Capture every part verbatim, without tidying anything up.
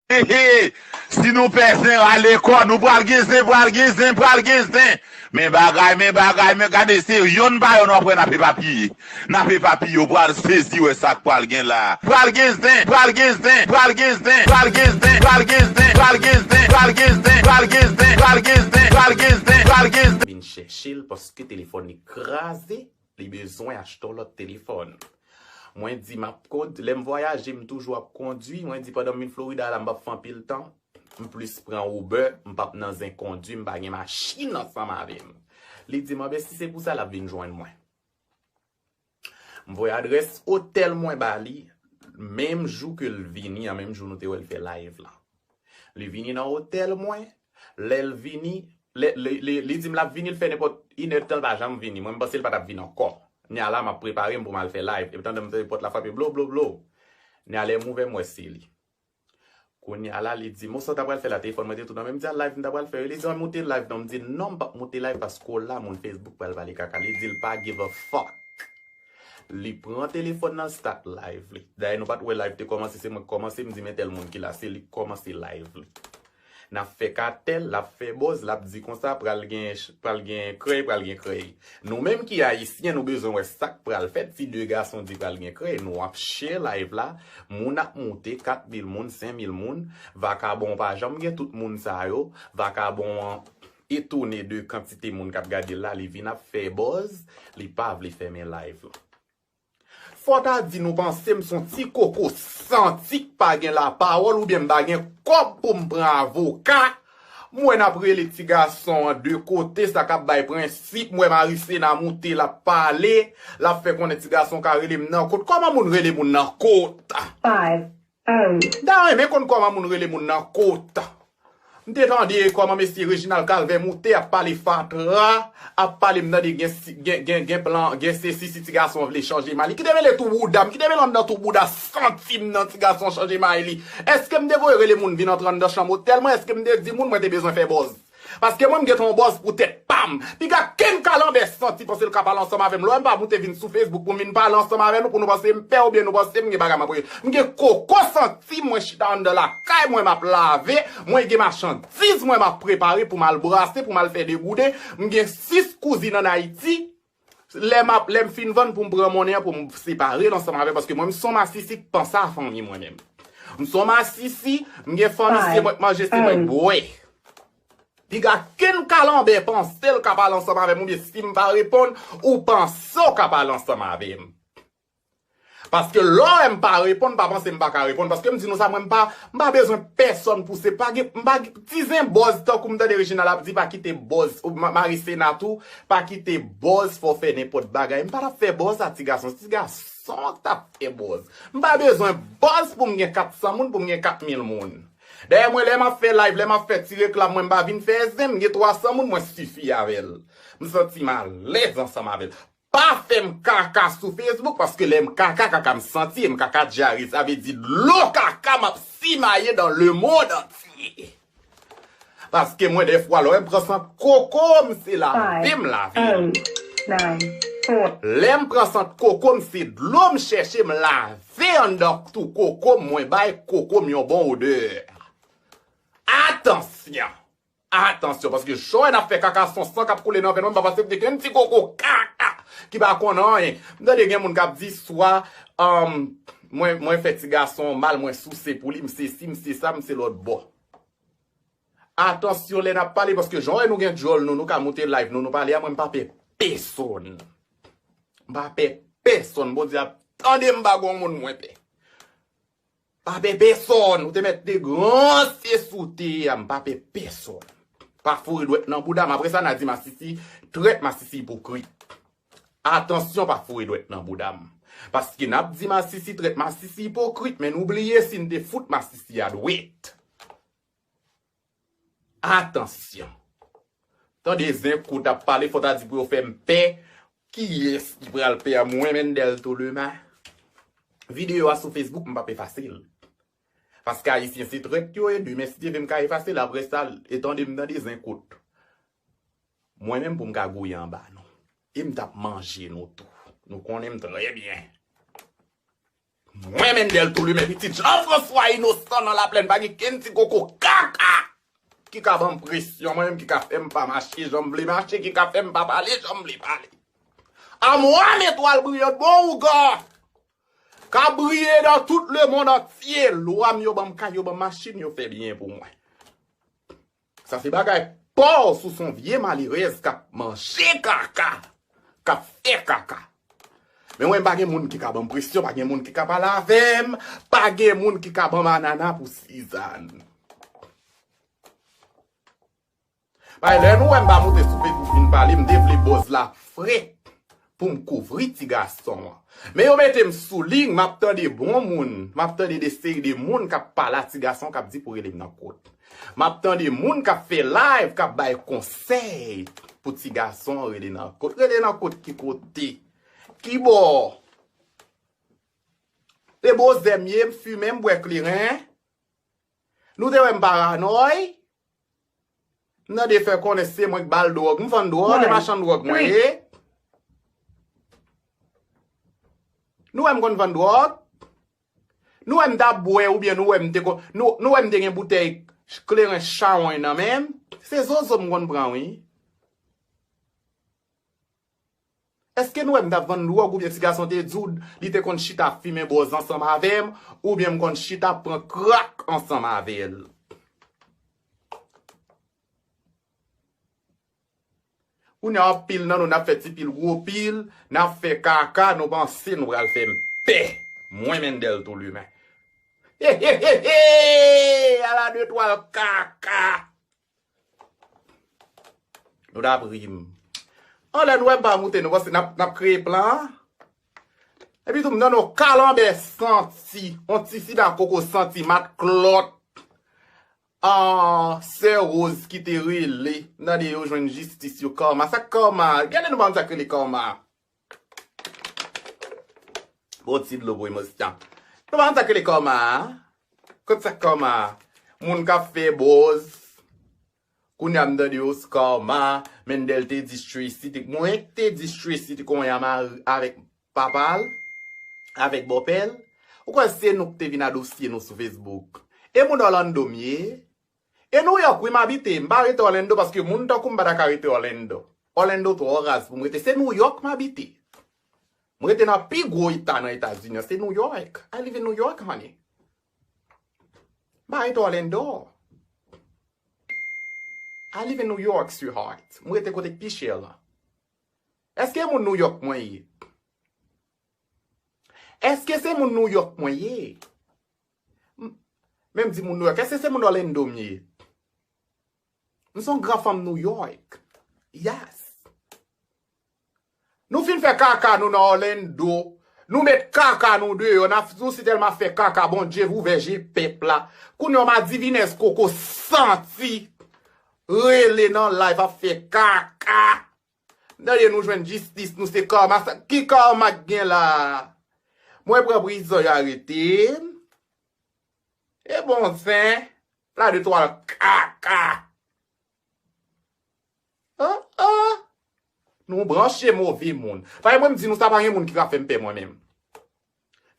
He, he. Si nou pè zen, rale kò nou, pral gen zen, pral gen zen, pral gen zen. Men bagay, men bagay, men gade, se yonn pa yonn w ap wè n ap epapiye. N ap epapiye, w pral sezi wè sa k pral gen la. Pral gen zen, pral gen zen, pral gen zen, pral gen zen, pral gen zen, pral gen zen, pral gen zen, pral gen zen, pral gen zen, pral gen zen, pral gen zen, pral gen zen, pral gen zen. Vin chèche l paske telefòn li kraze, li bezwen achte yon lòt telefòn. Mwen di m ap kond-, lè m vwayaje, m toujou ap kondwi. Mwen di pandan m vin Florida la, m p ap fè anpil tan. M plis pran Uber, m p ap nan zen kondwi, m pa gen machin ansanm avè m. Li di m, anben, si se pou sa, l ap vin jwenn mwen. M voye adrès otèl mwen ba li, menm jou ke l vini an, menm jou nou te wè l fè live la. Li vini nan otèl mwen, lè l vini, lè, li, li, li di m l ap vini, l fè nenpòt inèdtan, l pa janm vini. Mwen, m panse l pa t ap vin ankò. Kounye a la, m ap prepare m pou m al fè live. Epi tande m tande pòt la frape, blo, blo, blo. Kounye a, lè m ouvè, m wè se li. Kounye a la, li di m, o sa w ta pral fè la, telefòn mwen te tou nan men m, m di a live m ta pral fè wi. Li di, an moute live non, m di non, m p ap moute live paske w la, moun Facebook pral pale kaka. Li di l pa give a fuck. Li pran telefòn nan, l start live li. Dayè, nou pa t wè live te kòmanse, se mwen k kòmanse, m di men tèl moun ki la, se li k kòmanse live li. N ap fè katèl, l ap fè buzz, l ap di konsa, pral gen, pral gen krèy, pral gen krèy. Nou menm ki ayisyen, nou bezwen wè sa k pral fèt. Si de gason di pral gen krèy, nou ap share live la, moun ap moute, kat mil moun, senk mil moun, vakabon pa janm gen tout moun sa yo, vakabon an etone de kantite moun k ap gade l la, li vin ap fè buzz, li pa vle fèmen live la. Fò ta di nou panse m s on ti koko santi k pa gen lapawòl oubyen m pa gen kòb pou m pran avoka. M wè n ap rele ti gason an de kote, sa k ap bay prensip. M wè Marisena moute, l ap pale, l ap fè konnen ti gason ka rele m nan kot. Kòman moun rele moun nan kot? Five, oh. M ta renmen konn kòman moun rele moun nan kot. M te tande kòman mesye Reginald Calvert moute ap pale fatra, ap pale m tande gen, si- gen, gen, gen plan, gen sesi si ti gason vle chanje may li. Ki te mele tou bouda m, ki te mele anndan tou bouda santi m nan ti gason chanje may li. Èske m te voye rele moun vin antre anndan chanm otèl mwen? Èske m te di moun mwen te bezwen fè buzz? Paske mwen m gentan yon buzz pou tèt pa m. Piga Ken Kalanbè santi panse l ka pale ansanm avè m. Lè w wè m pa moute vin sou Facebook pou m vin pale ansanm avè nou, pou nou panse m pè oubyen nou panse m gen bagay m ap regle. M gen koko santi mwen chita anndan lakay mwen m ap lave, mwen gen machandiz mwen m ap prepare pou m al brase, pou m al fè degoude. M gen sis kouzin ann Ayiti. Lè m ap, lè m fin vann pou m pran monnen an pou m separe l ansanm avè l, paske mwen m s on masisi k panse a fanmi mwen menm. M s on masisi, m gen fanmi, se mwen k manje, se mwen k bwè. Piga Ken Kalanbè panse l ka pale ansanm avè m, oubyen si m pa reponn, ou panse w ka pale ansanm avè m. Paske lè w wè m pa reponn, pa panse m pa ka reponn. Paske m di nou sa, mwen m pa, m pa bezwen pèsonn pou se pa gen, m pa gen, ti zen buzz tankou m tande Reginald ap di pa kite buzz, ou Ma- Marisena tou, pa kite buzz fè w fè nenpòt bagay. M pa t ap fè buzz a ti gason, ti gason k t ap fè buzz. M pa bezwen buzz pou m gen kat san moun, pou m gen kat mil moun. Dayè mwen lè m ap fè live, lè m ap fè ti reklam mwen, m pa vin fè zen, m gen twa san moun, mwen sifi avè l. M santi m alèz ansanm avè l. Pa fè m kaka sou Facebook, paske lè m kaka, kaka m santi, e m kaka dyare, sa vle di dlo kaka m ap simaye dans le monde entier. Paske mwen dèfwa lè m pran sant koko m se lave m lave. Lè m pran sant koko m se dlo m chèche m lave anndan tou koko m, mwen bay koko m yon bon odè. Atansyon! Atansyon, paske jan w wè n ap fè kaka, s on san k ap koule nan venn mwen, m pa panse m te gen yon ti koko kaka ki pa konn anyen. M tande gen moun k ap di swa, um, mwen, mwen fè ti gason mal, mwen souse pou li, m se si, m se sa, m se lòt bò. Atansyon lè n ap pale, paske jan w wè nou gen djòl nou, nou ka moute live nou, nou pale a, mwen m pa pè pèsonn. M pa pè pèsonn, Bondye ap tande m pa gon moun mwen pè. Pa pè pèsonn, ou te mèt de gran se sou te a, m pa pè pèsonn. Pa foure dwèt nan bouda m. Apre sa, n a di masisi trèt, masisi ipokrit. Atansyon, pa foure dwèt nan bouda m. Paske n ap di masisi trèt, masisi ipokrit, men nou bliye si n te fout masisi a dwèt. Atansyon. Tande zen kout ap pale, fò ta di pou yo fè m pè. Kiyès ki pral pè a mwen, Mendel Tolema? Videyo a sou Facebook, m p ap efase l. Paske ayisyen se trèt yo ye, demen si Dye vle m ka efase l, apre sa, e tande m tande zen kout. Mwen menm pou m ka gouye anba nou. E m t ap manje nou tou. Nou konnen m trè byen. Mwen Mendel Toulimen pitit Jean François Innocent nan Laplèn, pa gen kenn ti koko kaka ki ka ban m presyon, mwen menm ki ka fè m pa mache jan m vle mache, ki ka fè m pa pale jan m vle pale. A mwa m etwal briyant bon ougan ka briye nan tout lemonn antye. Lwa m yo ban m kay, yo ban m machin, yo fè byen pou mwen. Sa se bagay pa w si w se yon vye malerèz k ap manje kaka, k ap fè kaka. Men mwen pa gen moun ki ka ban m presyon, pa gen moun ki ka pale avè m, pa gen moun ki ka ban m anana pou Sizàn. Bay lè nou wè m pa moute sou Facebook vin pale, m te vle buzz la frèt pou m kouvri ti gason an. Men yo mete m sou liy, m ap tande bon moun, m ap tande de seri de moun k ap pale a ti gason k ap di pou rele m nan kot. M ap tande moun k ap fè live, k ap bay konsèy pou ti gason rele nan kot. Rele nan kot ki kote? Ki bò? Se bozè m ye, m fimen, m bwè kleren. Nou te wè m paranòy? M tande fè konnen se mwen k ba l dwòg. M vann dwòg, e machann dwòg mwen ye. Nou wè m konn vann dwòg? Nou wè m t ap bwè oubyen nou wè m te kon, nou, nou wè m te gen boutèy kleren chawony nan men m? Se zozo m konn pran, wi. Èske nou wè m t ap vann dwòg oubyen ti gason te di w li te konn chita fimen bòz ansanm avè m, oubyen m konn chita pran krak ansanm avè l? Kounye a anpil nan nou n ap fè ti pil gwo pil, n ap fè kaka, nou panse nou pral fè m pè. Mwen Mendel Toulimen. He he he he! Ala de twal kaka! Nou t ap ri m. Anlè nou wè m pa moute, nou panse n ap, n ap kreye plan an? Epi tou, m tande yon kalanbè santi, yon ti sida koko santi, matklòt. Ah, sè Rose ki te rele, m tande yo jwenn jistis yo, kama. Sa k kama? Gade nou bann sa k rele kama. Bon ti dlo pou Emosyan. Nou pa konn sa k rele kòma a? Kot sa k kòma a? Moun k ap fè buzz. Kounye a m tande yo se kòma, Mendel te di Tracy, te, mwen k te di Tracy te konn mari avèk papa l, avèk bòpè l. Ou kwè se nou k te vin adosye nou sou Facebook? E moun Orlando m ye? E New York, wi, m abite. M pa rete Orlando paske moun tankou m pa ta ka rete Orlando. Orlando twò raz pou m rete. Se New York m abite. M rete nan pi gwo eta nan Etazini an. Se New York. I live in New York, honey. M pa rete Orlando. I live in New York, sweetheart. M rete kote k pi chè lan. Èske moun New York mwen ye? Èske se moun New York mwen ye? M, men m di moun New York, èske se moun Orlando m ye? M se yon gran fanm New York. Yes. Nou fin fè kaka nou nan Orlando. Nou met kaka nou deyò. N ap, nou si tèlman fè kaka, Bondye vouvè je pèp la. Kounye a, madivinèz koko santi rele nan live ap fè kaka. Tande nou jwenn jistis, nou se kòma. Sa, ki kòma k gen la? Mwen pran prizon, yo arete m. E bon zen, la de twal kaka. Oh, oh. Nou branche move moun. Paske mwen m di nou sa, pa gen moun ki ka fè m pè mwen menm.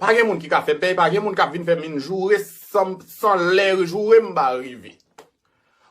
Pa gen moun ki ka fè m pè, pa gen moun k ap vin fè m vin joure san, san lè joure m pa rive.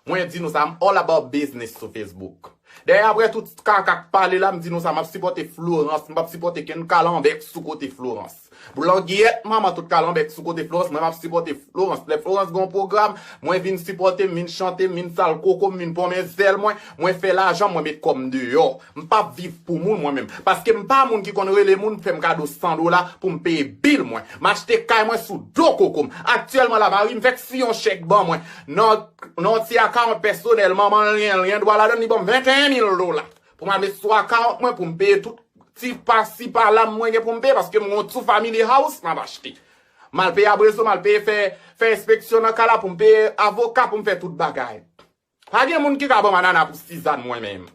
Mwen di nou sa, I'm all about business sou Facebook. Dayè, apre tout kaka k pale la, m di nou sa, m ap sipòte Florence, m p ap sipòte kenn kalanbè k sou kote Florence. Blangyèt manman tout kalanbè k sou kote Florence, mwen m ap sipòte Florence. Lè Florence gen yon pwogram, mwen vin sipòte, m vin chante, m vin sal koko, m vin ponmen zèl mwen, mwen fè lajan, mwen met kò m deyò. M p ap viv pou moun mwen menm. Paske m pa moun ki konn rele moun fè m kado san dola pou m peye bil mwen. M achte kay mwen sou do koko m. Aktyèlman la, mari m fèk siyen yon chèk ban mwen. Nan, nan yon ti akawont pèsonèl, manman l gen, l gen dwa ladann, li ban m venteyen mil dola. Pou m al met sou akawont mwen, pou m peye tout ti pasi pala mwen gen pou m peye, paske m gen yon two family house m ap achte. M al peye abrezon, m al peye fè, fè enspeksyon nan kay la, pou m peye avoka, pou m fè tout bagay. Pa gen moun ki ka ban m anana pou Sizàn mwen menm.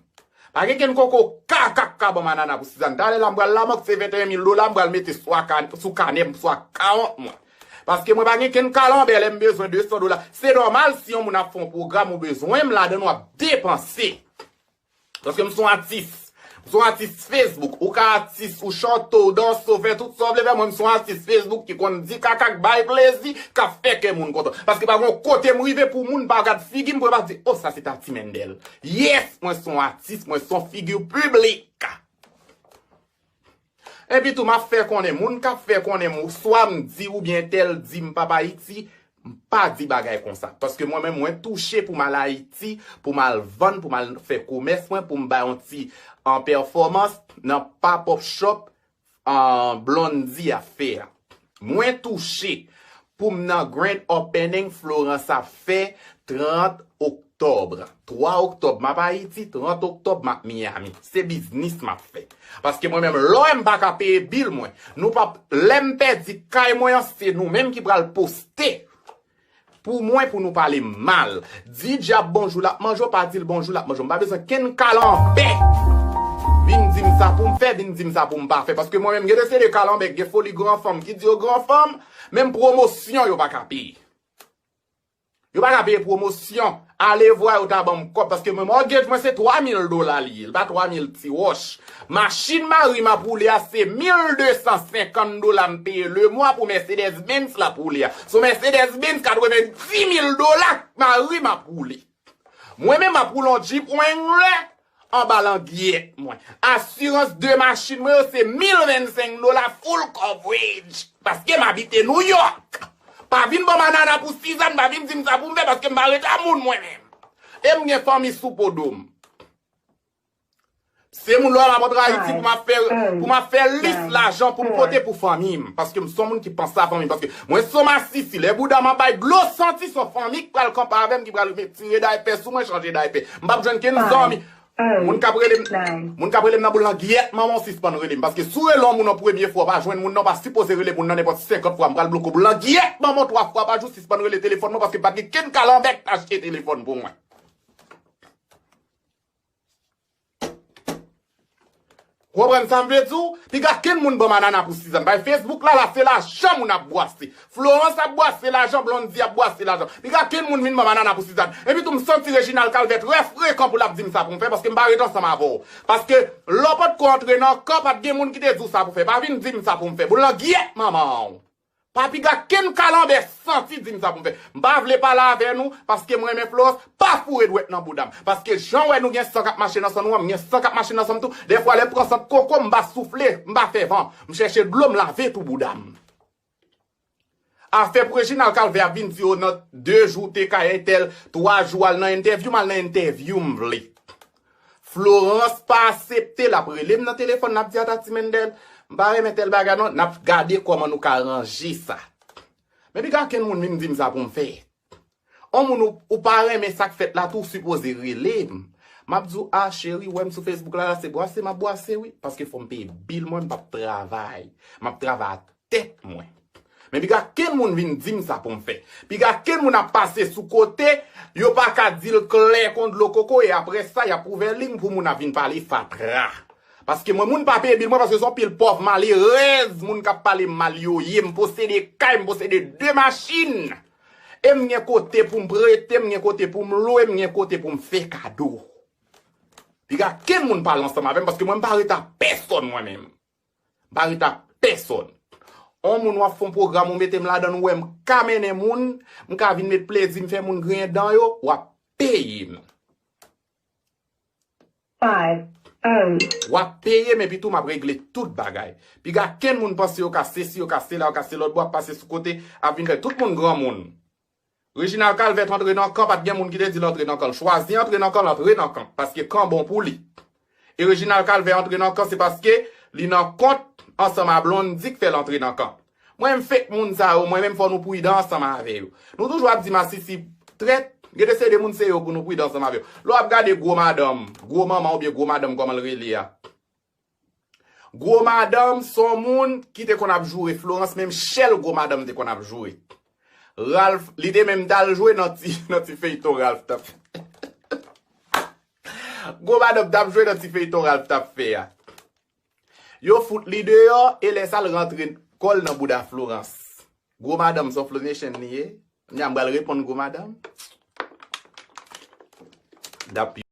Pa gen kenn koko kaka k ka ban m anana pou Sizàn. Talè la m pral Lamòt, se venteyen mil dola m pral mete sou aka-, sou kanè m, sou akawont mwen. Paske mwen pa gen kenn kalanbè lè m bezwen de san dola. Se nòmal si yon moun ap fè yon pwogram ou bezwen m ladan l w ap depanse. Paske m se yon atis. M se yon atis Facebook. Ou ka atis, ou chante, ou danse, ou fè tout sa w vle fè. Mwen, m se yon atis Facebook ki konn di kaka, k bay plezi, k ap fè kè moun kontan. Paske pa gen yon kote m rive pou moun pa gad figi m, pou yo pa di, "Oh, sa se Tati Mendel." Yes, mwen se yon atis, mwen se yon figi piblik. Epi tou, m ap fè konnen, moun k ap fè konnen m, swa m di oubyen entèl di m p ap Ayiti, m pa di bagay konsa. Paske mwen menm, mwen touche pou m al Ayiti, pou m al vann, pou m al fè komès mwen, pou m bay yon ti, an, pèfòmans nan pop-up shop, an, Blondy ap fè a. Mwen touche pou m nan grand opening Florence ap fè trant oktòb. Twa oktòb, m ap Ayiti, trant oktòb, m ap Miami. Se biznis m ap fè. Paske mwen menm, lè w wè m pa ka peye bil mwen, nou p ap, lè m pèdi kay mwen an, se nou menm ki pral poste pou mwen, pou nou pale m mal. Di dyab bonjou, l ap manje w, pa di l bonjou, l ap manje w. M pa bezwen kenn kalanbè vin di m sa pou m fè, vin di m sa pou m pa fè. Paske mwen menm, gen de se de kalanbè, gen foli gran fanm ki di yo gran fanm, menm pwomosyon yo pa ka peye. Yo pa ka peye pwomosyon. Alevwa yo ta ban m kòb, paske mwen, mortgage mwen se twa mil dola li ye, li pa twa mil ti wòch. Machin mari m ap woule a se mil de san senkant dola m peye lemwa pou Mercedes Benz l ap woule a. Se yon Mercedes Benz katrevenndis mil dola mari m ap woule. Mwen menm m ap woule yon Jeep Wrangler anba langyèt mwen. Asirans de machin mwen yo se mil vennsenk dola full coverage. Paske m abite New York. Pa vin ban m anana pou Sizàn, pa vin di m sa pou m fè, paske m pa ret a moun mwen menm. E m gen fanmi sou po do m. Se moun lò m ap antre Ayiti pou m ap fè, pou m ap fè lis lajan pou m pote pou fanmi m. Paske m se yon moun ki panse a fanmi m. Paske mwen se yon masisi. Lè bouda m ap bay dlo santi, se yon fanmi ki pral kanpe avè m, ki pral met tire daypè sou mwen, chanje daypè. M p ap jwenn kenn zanmi. Moun k ap rele m, moun k ap rele m nan boul langyèt manman w, sispann rele m. Paske si w rele yon moun yon premye fwa, w pa jwenn moun nan, w pa sipoze rele moun nan nenpòt senkant fwa. M pral bloke w boul langyèt manman w twa fwa pa jou, sispann rele telefòn mwen, paske m pa gen kenn kalanbè k achte telefòn pou mwen. Konprann sa m vle di w? Piga kenn moun ban m anana pou Sizàn. Bay Facebook la, la se lajan moun ap bwase. Florence ap bwase lajan, Blondy ap bwase lajan. Piga kenn moun vin ban m anana pou Sizàn. Epi tou m santi Reginald Calvert trè frekan pou l ap di m sa pou m fè, paske m pa ret ansanm avè w. Paske lè w potko antre nan kan, pa t gen moun ki te di w sa pou fè. Pa vin di m sa pou m fè. Boul langyèt manman w. Pa piga kenn kalanbè santi di m sa pou m fè. M pa vle pale avè nou, paske m renmen Florence, pa foure dwèt nan bouda m. Paske jan w wè nou gen san k ap mache nan san nou an, m gen san k ap mache nan san m tou. Dèfwa lè m pran sant koko, m pa soufle, m pa fè van. M chèche dlo, m lave tou bouda m. Afè pou Reginald Calvert ap vin di yo nan de jou te kay entèl, twa jou al nan entèvyou, m al nan entèvyou m vle. Florence pa aksepte, l ap rele m nan telefòn, l ap di, "A Tati Mendel, m pa renmen tèl bagay non, n ap gade kòman nou ka ranje sa." Men piga kenn moun vin di m sa pou m fè. On moun ou, ou pa renmen sa k fèt la tou, ou sipoze rele m. M ap di w, "A cheri, w wè m sou Facebook la, la se bwase m ap bwase wi, paske fò m peye bil mwen, m p ap travay. M ap travay a tèt mwen." Men piga kenn moun vin di m sa pou m fè. Piga kenn moun ap pase sou kote, yo pa ka di l klè kon dlo koko, e apre sa, y ap ouvè liy pou moun ap vin pale fatra. Paske mwen, moun pa peye bil mwen, paske se yon pil pòv malerèz, moun k ap pale m mal yo ye. M posede kay, m posede de machin. E m gen kote pou m prete, m gen kote pou m lwe, m gen kote pou m fè kado. Piga kenn moun pale ansanm avè m, paske mwen, m pa ret a pèsòn mwen menm. M pa ret ak pèsòn. On moun w ap fè yon pwogram, ou mete m ladan l, ou wè m ka mennen moun, m ka vin met plezi, m fè moun griyen dan yo, w ap peye m. W ap peye m, epi tou m ap regle tout bagay. Piga kenn moun panse yo ka sesi, yo ka sela, yo ka se lòt bò, ap pase sou kote, ap vin fè tout moun granmoun. Reginald Calvert antre nan kan, pa t gen moun ki te di l antre nan kan. L chwazi antre nan kan, l antre nan kan. Paske kan bon pou li. E Reginald Calvert antre nan kan, se paske li nan kont ansanm a Blondy k fè l antre nan kan. Mwen, m fake moun sa yo, mwen menm fò nou pridan ansanm avè yo. Nou toujou ap di masisi trèt, gen de se de moun se yo pou nou pridan ansanm avè yo. Lè w ap gade gwo madanm, gwo manman oubyen gwo madanm kòman l rele a. Gwo madanm se yon moun ki te konn ap joure Florence, menm chèl gwo madanm te konn ap joure. Ralph, li te menm t al jwe nan ti, nan ti feyton Ralph t ap fè. Gwo madanm t ap jwe nan ti feyton Ralph t ap fè a. Yo fout li deyò, e lè sa l rantre kò l nan bouda Florence. Gwo madanm se yon Flow Nation li ye. Kounye a m pral reponn gwo madanm. N ap